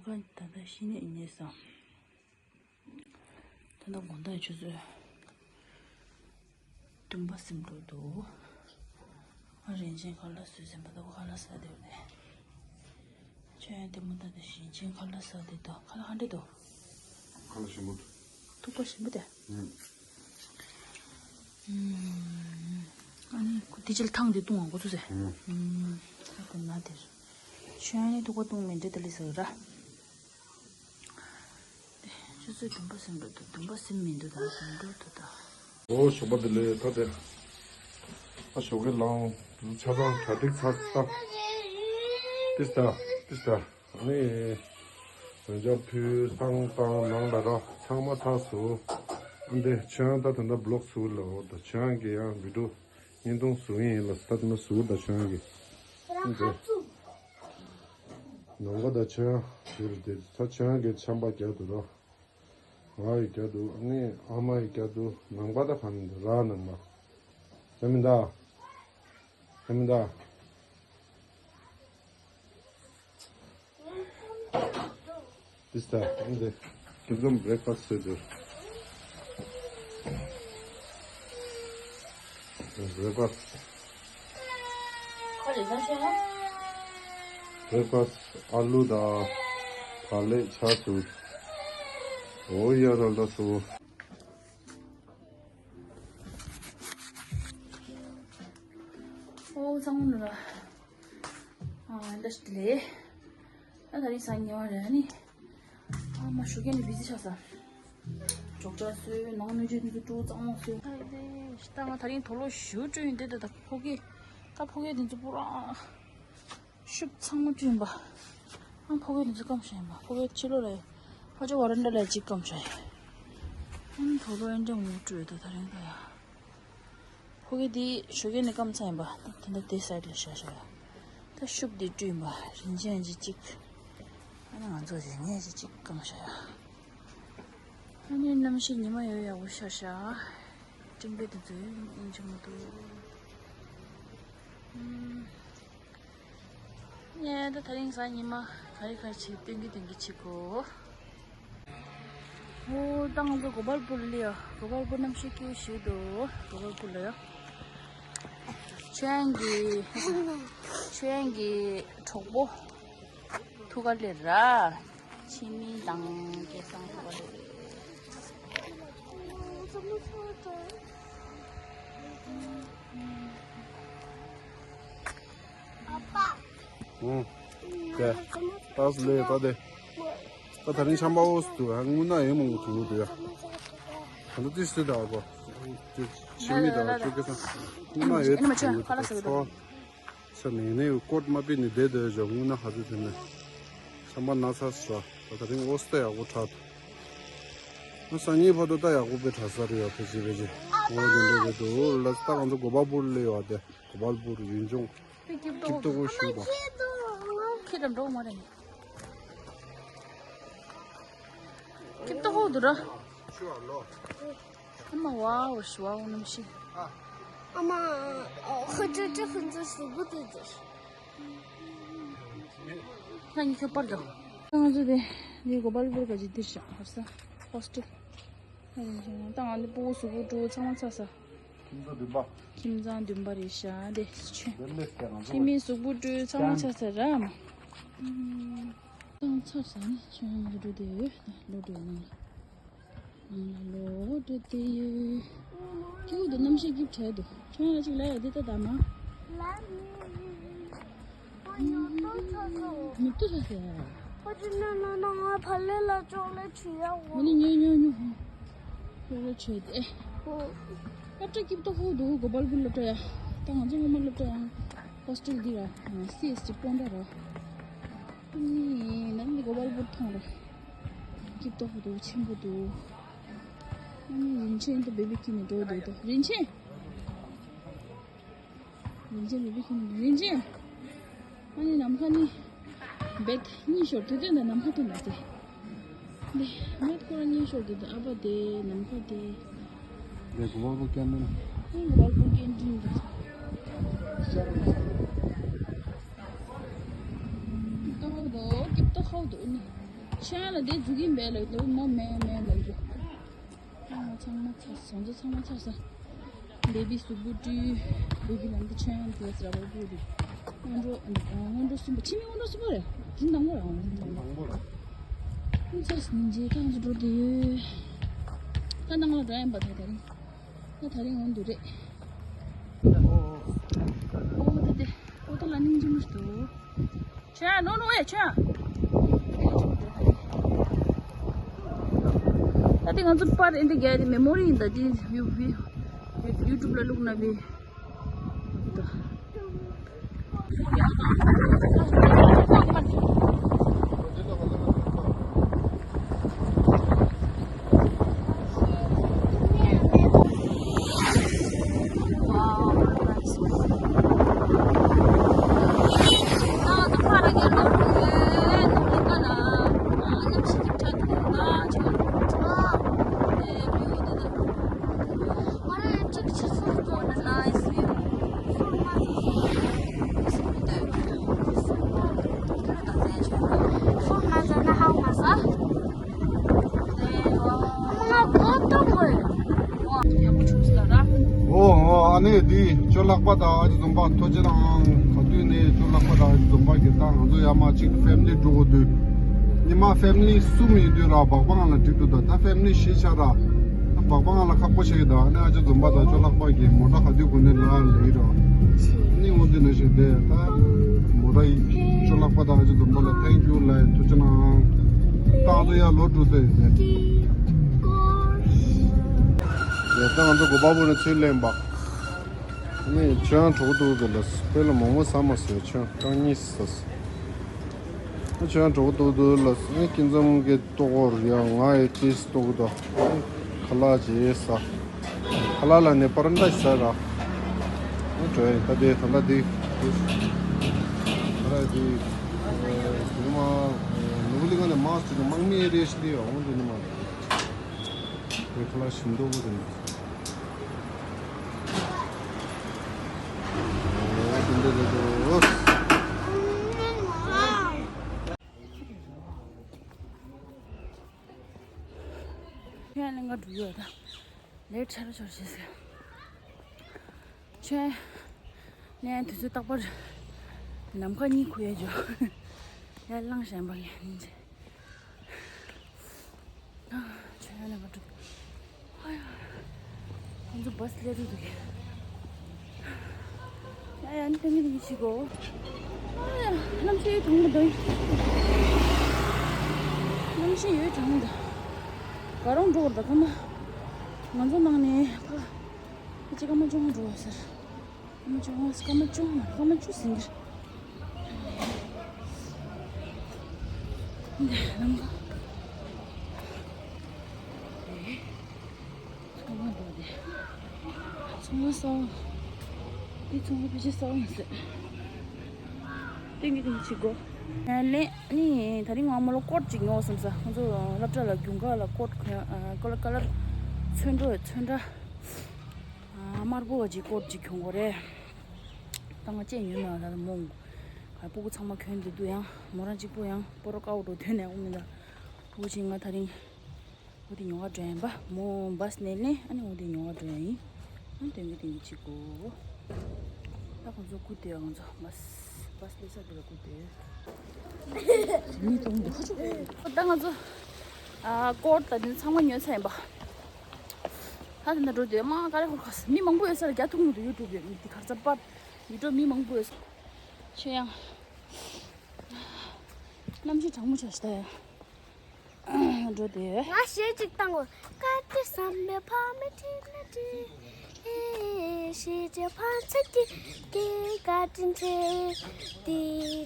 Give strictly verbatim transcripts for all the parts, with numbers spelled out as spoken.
ད་ལྟ་ཤི་ནས་ཉེས་སམ། ད་ལྟ་དགོང་དག་ཆུ་ཚོད་བདུན་པ་ཟིན་འགྲོ་འདུག་ཨ་རིན་ཆེན་ཁ་ལག་བཟོས་ཟིན་པ་དང་ཁ་ལག་ཟ་བསྡད་པ་རེད། ཁྱོད་ཡང་དེ་མོ་ད་ལྟ་རིན་ཆེན་ཁ་ལག་ཟ་བསྡད་དོ། ཁ་ལག་ཧ་འདྲེ་དོ། ཁ་ལག་ཞིམ་པོ་འདུག་ཐུག་པ་ཞིམ་པོ་དེ། ཨུམ། ཨ་ནི་ཁོ་དེ་ཅིལ་ཐང་དེ་བཏུང་བ་འགོ་ཚུགས་སེ། ཨུམ། ཨ་དེ་ན་དེར། ཁྱོད་ཡང་ནི་ཐུག་པ་བཏུང་མེད་འདྲེ་ད་ལི་ཟ་ར། ཆུ་ཚོད་བདུན་པ་ཟིན་འགྲོ་འདུག་བདུན་པ་ཟིན་མི་འདུག་ད་ཟིན་འགྲོ་འདུག་ད། ཨོ་ཞོགས་པ་དེ་ལས་ད་དེ། ཨ་ཞོགས་ཀས་ལངས། ཆ་ཚང་གྲ་སྒྲིག་ཚར་ཚར། ཏིས་ད་ཏིས་ད། ཨ་ནི། བོན་ཆང་ཕུལ་བཏང་བཏང་ནང་ལ་ར་ཚང་མ་ཚར་སོང་། ཨ་འདི་ཁྱོད་ད་ད་ལྟ་བི་ལོག་བཟོ་ལ་འོ་ད་ཁྱོད་ཀྱི་ཡང་བི་ཌིའོ་བརྙན་ཐུང་བཟོ་ཡིན་ལ་ད་ད་ལྟ་བཟོ་ད་ཁྱོད་ཀྱི། ཨ་འདི། ནང་པ་དང་ཆོས་ཡོད་རེད་དེ་ཚ་ཆོས་ཀྱི་ཆམ་པ་རྒྱག་འདུག་ར། ང་ཡི་རྒྱག་འདུག་ཨ་ནི་ཨ་མ་ཡི་རྒྱག་འདུག་ནང་པ་དང་གང་འདུག་ར་ནང་པ། ཆ་མི་འདའ། ཆ་མི་འདའ། This time, in the, give them breakfast to do. Breakfast. Breakfast, ཨ་ལུ་དང་བག་ལེབ་ཆགས་འདུག་ཨོ་ཡ་ར་ལ་སོ། ཨོ་ཚང་མ་ལ། ཨ་འདྲ་ཞིག་ལས། ཨ་ད་རིང་སང་ཉལ་བ་རེད་ཨ་ནི། ཨ་མ་ཞོགས་ཀས་ནས་བི་ཟི་ཆགས་ས། ཇོག་ཇག་བཟོས་ནང་སྣོད་བཅུད་འདི་ཚོ་སྤྲོ་གཙང་མ་བཟོས། ད་ང་ད་རིང་དུག་ལོག་ཞུ་སྤྲོ་ཡིན་དེ་ད་ད་ཕོ་སྐྱེས། ད་ཕོ་སྐྱེས་འདི་ཚོ་པུ་ར། ཤུབས་ཚང་མ་བསྐྲུན་པ། ཨང་ཕོ་གས་འདི་ཚོ་སྐམ་ཤ་ཡིན་པ། ཕོ་གས་ཕྱི་ལོགས་ལ་ཡ། ཕ་ཆོ་བ་རན་ཌ་ལ་ཡ་གཅིག་སྐམ་ཤ་ཡིན། ཨང་ཕོ་གས་འདྲ་མོ་སྤྲོད་དོ་ད་རིང་ད་ཡ། ཕོ་གས་འདི་ཞོགས་ཀས་ནས་སྐམ་ཚར་ཡིན་པ། ད་ད་དེ་སའིཌ་ལ་བཞག་ཤ་ཡ། ད་ཤུབས་འདི་བསྐྲུན་པ་རིན་ཆེན་གྱི་གཅིག་ཨ་ནི་ང་ཚོ་རིན་ཆེན་གྱི་གཅིག་སྐམ་ཤ་ཡ། ཨ་ནི་གནམ་གཤིས་ཉི་མ་ཡོད་ཡག་པོ་ཤར་ཤག་སྤྲིན་པ་དེ་ཚོ་ཡང་ཆེན་མོ་འདུག་ཨུམ། ངས་ད་དེ་རིང་གཟའ་ཉི་མ་ག་རེ་ག་རེ་བྱེད་སྟོན་གི་སྟོན་གི་བྱེད་གོ་ཨོ་ད་ང་ཚོ་གོ་པལ་པུར་ལ་ཡོད། གོ་པལ་པུར་གནམ་གཤིས་སྐྱིད་པོ་ཞིག་འདུག་གོ་པལ་པུར་ལ་ཡོད། ཆོས་དབྱངས་ཀྱི་ཆོས་དབྱངས་ཀྱི་གྲོགས་པོ་ཐུག་ག་ལེར་ར། ཆི་མི་དང་སྐལ་བཟང་ཐུག་ག་ལེར། ཨུང་། ཀེ། ཏཱས་ལེ་ཏཱ་ཏེ། ད་དེ་རིང་ཆམ་པ་འོ་སུ་དུ་ཨ་དངུལ་ནག་ཡོད་མང་པོ་དུ་དུ་ཡ། ད་ལྟ་ཏིས་ཏི་ད་བ། ཏི་ཆི་མི་ད་ཆུ་ཀེ་སང་དངུལ་ནག་ཡོད་དུ་དུ་ད་ཚོ། ས་ནས་ནས་ཀོད་མ་པི་ནི་བསྡད་དུ་ཡོད་དངུལ་ནག་ཧ་ཙི་དེ་ནས། ཆམ་པ་ན་ས་སུ་ད་དེ་རིང་འོ་སུ་ད་ཡག་པོ་དྲག་དུ། ང་སང་ཉིན་བར་དུ་ད་ཡག་པོ་དཔེ་དྲག་ས་རེད་ཡ་ཕེ་ཅི་ཕེ་ཅི། འོ་དེ་འདྲ་རེད་དུ་ལ་ད་ང་ཚོ་གོ་པལ་པུར་ལ་ཡོད་དེ་གོ་པལ་པུར་ཡུལ་ལྗོངས། སྐྱིད་པོ་ཞུ་དང་། ཁྱེད་རང་འགྲོ་མ་རེད། སྐྱིད་པོ་འདུག་ར། ཨ་མ་ཝའོ་ཞུ་ཝའོ་གནམ་གཤིས། ཨ་མ། ཧུ་ཅུ་ཅུ་ཧུན་ཅུ་ཞུ་གུ་དུ་ཅུ། ཁྱེད་གཉིས་ཁྱོད་པར་འགྲོ། ང་ཚོ་དེ་འདི་གོ་པལ་པུར་ག་ཅི་འདིར་བཞག་ཧོར་ས་ཧོ་སི་ཊེལ། ད་ང་འདི་ཕྲུ་གུ་གཟུགས་པོ་བཀྲུས་ཚང་མ་ཚར་ས། ཁྱིམ་ཚང་བདུན་པ། ཁྱིམ་ཚང་བདུན་པ་རེད་ཤག་འདི་ཆུ། འདི་ལས་ཀྱང་ང་ཚོ་ཁྱིམ་མི་གཟུགས་པོ་བཀྲུས་ཚང་མ་ཚར་ས་ར་མ། ཚང་ཚར་ས་ནི་ཆུ་ཡང་ལོ་འགྲོ་དེ་ཡོད་ལོ་འགྲོ་ནང་ལ། ལོ་འགྲོ་དེ་ཡོད། སྐྱིད་པོ་འདུག་གནམ་གཤིས་སྐྱིད་པོ་དྲག་འདུག་ཁྱོད་རང་ལ་ཅིག་ལབ་ཡ་འདི་ལྟ་ད་མ། ཉོབ་ཏུ་ལ་ཟེར། ཁོ་ཅི་ན་ན་ན་ང་ཕ་ལེ་ལ་ཅོག་ལེ་བྱུང་ཡ་འོ། འོ་ནི་ཉོ་ཉོ་ཉོ། ཅོག་ལེ་བྱོས་ཏེ། སློབ་གྲྭ་སྐྱིད་པོ་ཧོ་འདུག་གོ་པལ་པུར་སློབ་གྲྭ་ཡ། ད་ང་ཚོ་སྔོན་མ་སློབ་གྲྭ་ཡང་ཧོ་སི་ཊེལ་འདི་ར་སི་ཨེས་ཊི་སྤོན་ཊ་ར། ནི་ནམ་ནི་གོ་པལ་པུར་ཐང་ར། སྐྱིད་པོ་འདུག་ཆེན་པོ་འདུག་ཨ་ནི་རིན་ཆེན་དུ་བེ་བི་ཁྱེར་ནས་འགྲོ་འདུག་ད་རིན་ཆེན། རིན་ཆེན་བེ་བི་ཁྱེར་ནས་རིན་ཆེན། ཨ་ནི་ནམ་མཁའ་ནི་བེད་གཉིས་ཤོར་དུས་དུས་ད་ནམ་མཁའ་དུ་ན་ཚེ། འདི་མེད་ཁོ་ར་གཉིས་ཤོར་དུས་ད་ཨ་ཕ་དེ་ནམ་མཁའ་དེ། འདི་གོ་པལ་པུར་ཀེན་ཊིན། ཨ་ནི་གོ་པལ་པུར་ཀེན་ཊིན་འདི། ཏོག་ཏོག་ཀིབ་ཏོག་ཧའོ་དུ་ནི། ཆེན་ལ་དེ་འཛུགས་ཀྱིན་པས་ལ་དེ་མོ་མེད་མེད་ལ་འཛུགས། ཨ་ཚང་མ་ཚར་སོང་ཚོ་ཚང་མ་ཚར་སོང་། འདས་པའི་གཟུགས་པོ་བཀྲུས། འདས་པའི་ལམ་དུ་ཆོས་ཡང་དེ་ཟེར་བ་བཀྲུས་རེད། སྔོན་འགྲོ་སྔོན་འགྲོ་གསུམ་པ་ཕྱི་མི་སྔོན་འགྲོ་གསུམ་པ་རེད། དེ་དང་པོ་རང་དེ་དང་པོ་རེད། ཨུ་ཚར་སོང་རྗེས་ཀྱང་ཚོ་འགྲོ་དེ་ཡོད། ད་ནང་ལ་འགྲོ་ཡིན་པ་ད་དེ་རིང་། ད་དེ་རིང་འོང་དུ་རེད། ཨོ་ད་དེ་ཨོ་ད་ལ་ནིང་ཅི་མི་འདུག་ཆོས་ནོ་ནོ་ཨེ་ཆོས། ད་དེ་ང་ཚོ་པར་ཨེ་འདི་རྒྱག་དེ་མེ་མོ་རི་ཡིན་ད་དེ་ཡུ་ཡུ་ཡུ་ཊུབ་ལ་བླུགས་ན་བི། ཨོ་ཨོ་ཨ་ནེ་འདི་ཅོ་ལགས་པ་དང་ཨ་ཅེ་འཛོམས་པ་ཐུགས་རྗེ་གནང་། ག་དུས་ནས་ཅོ་ལགས་པ་དང་ཨ་ཅེ་འཛོམས་པ་གི་ད་ང་ཚོ་ཡར་མར་གཅིག་ཕེ་མི་ལི་འགྲོ་དགོས་དུས། ཉི་མ་ཕེ་མི་ལི་གསུམ་ཡིན་དུས་ར་སྦག་སྦག་ང་ལ་འགྲིག་འདུག་ད་ད་ཕེ་མི་ལི་བཞི་ཆགས་ར། སྦག་སྦག་ང་ལ་ཁག་པོ་ཆགས་ཀྱི་ད། ཨ་ནེ་ཨ་ཅེ་འཛོམས་པ་དང་ཅོ་ལགས་པ་གི་མོ་ཊ་ག་དུས་གོ་ནས་ལ་ལེ་ར། ཨ་ནེ་འོ་འདི་ནང་བཞིན་དེ་ད་མོ་ཊ་ཅོ་ལགས་པ་དང་ཨ་ཅེ་འཛོམས་པ་ལ་ཐེང་ཀྱུ་ལ་ཐུགས་རྗེ་གནང་། ད་ང་ཚོ་ཡར་ལོག་འགྲོ་དུས་ཡིན་ནས། ཡ་ད་ང་ཚོ་གོ་པ་བུ་ནས་ཚུར་ལེན་པ། ནི་ཁྱོད་རང་གྲོགས་འདུག་དེ་ལ་དཔེ་ལ་མོག་མོག་ཟ་མ་ཟོས། ཁྱོད་རྐང་གཉིས་ཟ། ཁྱོད་རང་གྲོགས་འདུག་དེ་ལ་ནི་ཀིན་ཙམ་གྱི་ལྟོ་གོར་ཡ་ང་ཡི་ཏིས་ལྟོ་གོ་ད། ཁ་ལག་ཅེས་ཟ། ཁ་ལག་ལ་ནི་པར་འདྲ་ཟ་ར། ནི་བྲོས་ཡིན་ད་དེ་ད་ལྟ་དེ། ཁ་ལག་དེ། དེ་མ། ནུ་བུ་ལི་ང་ནི་མ་སུ་དམག་མི་རེ་ཞིག་དེ་ཡོང་དེ་ནི་མ། དེ་ཁ་ལག་ཞིམ་མདོག་པོ་དེ་ནི། ཁྱོད་ལེན་ག་འགྲོ་ཡོད་ད། ལས་ཁྲ་རུ་ཆོར་ཞེས་ཟེར། ཁྱོད་ལེན་དུས་ཚོད་རྟག་པར་ནམ་མཁའ་གཉིད་ཁུག་ཡ་འཇོག་ཡར་ལངས་ཞེན་པ་ཡིན་ཅེ། ཆོས་ཡང་ལས་མ་གྲུབ། ཨ་ཡ། ང་ཚོ་བ་སི་སླེབས་འདུག་གས། ཨ་ཡ་ནི་ཏན་ཏན་ཞིག་གོ། ཨ་ཡ་གནམ་གཤིས་གྲང་མོ་འདུག་གནམ་གཤིས་ཡོད་གྲང་མོ་འདུག་ག་རང་འགྲོ་བར་ད་ཁ་མ། ང་ཚོ་ནང་ནས་ཕ། ཨ་ཅེ་ཀ་མ་ཅུང་འགྲོ་བ་ཟེར། ཀ་མ་ཅུང་ཀ་མ་ཅུང་མ་ཀ་མ་ཅུ་ཟིན་གྱི་རེད། འདི་ནང་ག་མ་འགྲོ་དེ། ཚོང་བ་སོ། འདི་ཚོང་བ་ཕལ་ཆེར་སོ་མ་ཟེར། ཏིང་གི་ཏིང་ཆི་གོ། ལེ་ནི་ད་རིང་ང་མོ་ལོ་ཀོཊ་ཅིག་ཉོ་བསམ་ས། ཁོང་ཚོ་སློབ་གྲྭ་ལ་རྒྱུན་ཁ་ལ་ཀོཊ་གྱོན། ཀ་ལར་ཀ་ལར་ཚོན་ཁྲ་ཚོན་ཁྲ། དམར་པོ་བ་ཅིག་ཀོཊ་ཅིག་གྱོན་དགོས་རེད། ད་ང་ཅེས་ཉོས་ན་ད་མོ། ཕྲུ་གུ་ཚང་མ་གྱོན་འདུག་འདུག་ཡང་མོ་རང་གཅིག་པོ་ཡང་པོ་རོ་ཀའོ་འགྲོ་དོན་ནས་འོང་མི་འདུག་འོ་ཅིག་ང་ད་རིང་འོ་དེ་ཉོ་ག་འགྲོ་ཡིན་པ། མོ་བ་སི་ནས་ལེན། ཨ་ནི་འོ་དེ་ཉོ་ག་འགྲོ་ཡིན། ཨ་ནི་དོན་གི་དོན་གི་གཅིག་གོ། ད་ཁོང་ཚོ་སྐུ་དེ་ང་ཚོ་བ་སི་བ་སི་སླེབས་ས་དེ་ལ་སྐུ་དེ། མི་གཏོང་འདུག་ཧ་ཅང་། ད་ང་ཚོ་ཨ་ཀོཊ་དང་དེ་ཚང་མ་ཉོས་ཚར་ཡིན་པ། ད་དེ་འདྲ་འགྲོ་དུས་མ་ག་རེ་ཧོར་ཁ་མི་མང་པོ་ཡོད་ས་ལ་རྒྱ་ཐུག་མི་འདུག་ཡུ་ཊུབ་ཡོད་མི་དེ་གར་ཚ་པར་ཡུ་ཊུབ་མི་མང་པོ་ཡོད་ས། ཆོས་ཡང་། གནམ་གཤིས་གྲང་མོ་ཆགས་ཤི་ད་ཡ། འགྲོ་དེ། ང་གཞས་གཅིག་བཏང་གོ། བཀའ་དྲིན་བསམ་པའི་ཕ་མའི་དྲིན་ལ་དྲིན། ཨེ་ཤེས་བྱའི་ཕན་ཚུན་གྱི་སྐད་བཀའ་དྲིན་ཆེ། དེ་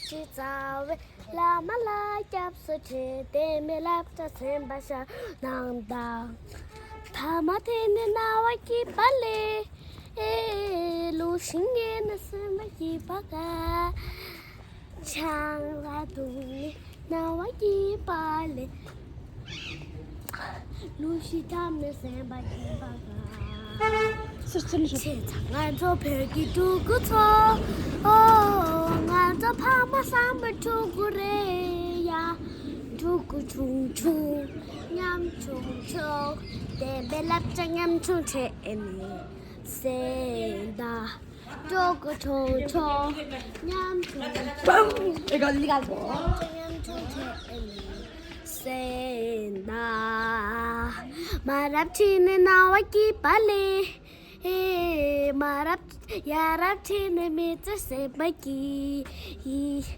ཅི་རྩ་བའི་བླ་མ་ལ་སྐྱབས་སུ་མཆི། དེ་མིན་བསླབ་བྱ་སེམས་པ་ཤར་གནང་དང་། ཐ་མ་དེ་ནི་རྣ་བ་སྐྱིད་པ་ལས། ཨེ་ལུས་ཤིང་ངེས་ནི་སེམས་པ་སྐྱིད་པ་དགའ། ཆང་ལ་དུང་ནི་རྣ་བ་སྐྱིད་པ་ལས། ལུས་ཤིང་ཐ་མི་སེམས་པ་སྐྱིད་པ་དགའ། སིར་ཚིལ་ཞིག་ཆེ་ཚང་ང་ཚོ་བོད་ཀྱི་ཕྲུ་གུ་ཚོ། ཨོ། ང་ཚོ་ཕ་མ་བཟང་པོའི་ཕྲུ་གུ་རེད་ཡ། ཕྲུ་གུ་ཆུང་ཆུང་ཉམ་ཆུང་ཆུང་། བསྟན་པའི་བསླབ་བྱ་ཉམ་ཆུང་བྱས་ནས་གསན་དང་། ཕྲུ་གུ་ཆུང་ཆུང་ཉམ་ཆུང་ཆུང་། བསླབ་བྱ་ཉམ་ཆུང་བྱས་ནས་གསན་དང་། མ་རབས་ཕྱིན་ནས་རྣ་བ་སྐྱིད་པ་ལེན། ཧེ། མ་རབས་ཡ་རབས་ཕྱིན་ནས་མི་ཚེ་སེམས་པ་སྐྱིད།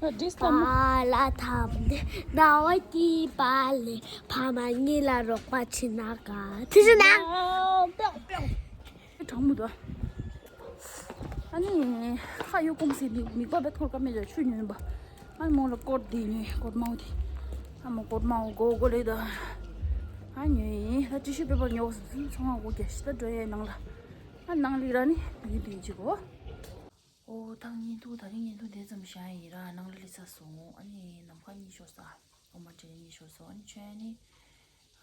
ཨ། བྲིས་ཐལ་མོ། པཱ་ལགས་ཐམས་ནས་རྣ་བ་སྐྱིད་པ་ལེན། ཕ་མ་གཉིས་ལ་རོགས་པ་བྱེད་ན་དགའ། ཐུགས་རྗེ་གནང་། ཨ། ཏོག་ཏོག་གྲང་མོ་འདུག་ཨ་ནི་ཁ་ཡོད་གོམས་སེ་འདི་མིག་པ་བེད་ཐོར་ཀ་མེད་ཅག་ཆུ་ཉོས་པ། ཨ་ནི་མོ་ལ་ཀོཊ་འདི་ཉོས། ཀོཊ་མའོ་འདི། ཨ་མོ་ཀོཊ་མའོ་གོ་གོ་ལེ་ད། ཨ་ཉོས་ཡིན། ད་ཊི་ཤུ་པེ་པར་ཉོ་ཚང་མ་གོ་རྒྱ་ཤི་ད་འགྲོ་ཡའི་ནང་ལ། ཨ་ནང་ལི་ར་ནི་ཡིན་དུ་ཡིན་ཅི་གོ། ཨོ་ད་བརྙན་ཐུང་ད་རིང་བརྙན་ཐུང་དེ་ཙམ་བཞག་ཡིན་ར། ནང་ལ་ལི་ཚ་སོང་། ཨ་ནི་ནམ་མཁའ་གཉིད་ཤོར་ས། ཨོ་མ་དྲན་གཉིད་ཤོར་སོང་། ཨ་ནི་ཆོས་ནི།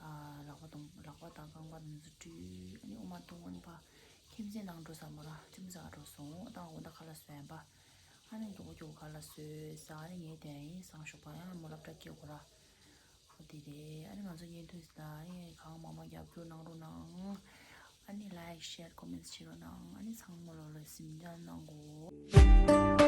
ཨ། ལག་པ་གཏོང་། ལག་པ་དང་རྐང་པ་དེ་ཚོ་བཀྲུས། ཨ་ནི་ཨོ་མ་བཏུང་། ཨ་ནི་ཕ་ཁྱིམ་མཚེས་ནང་འགྲོ་ས་མོ་ར་ཁྱིམ་མཚེས་ག་འགྲོ་སོང་། ཨོ་ད་ཨོ་ད་ཁ་ལག་བཟོས་ཡིན་པ། ཨ་ནི་མགྱོགས་མགྱོགས་ཁ་ལག་བཟོས་ས། ཨ་ནི་ངས་དེ་ཡིན་སང་ཞོགས་པ་ཡང་མོ་སློབ་གྲྭ་སྐྱེལ་དགོས་ར། ཨོ་དེ་རེད། ཨ་ནི་ང་ཚོ་བརྙན་ཐུང་ཟེར་ན་ཨ་ནི་གང་མང་མང་རྒྱབ་སྐྱོར་གནང་རོགས་གནང་། ཨ་ནི་ལའིཀ་ཤེར་ཀོ་མེན་ཊི་བྱེད་རོགས་གནང་། ཨ་ནི་ཚང་མ་ལོ་ལ་སིམ་འཇལ་གནང་གོ།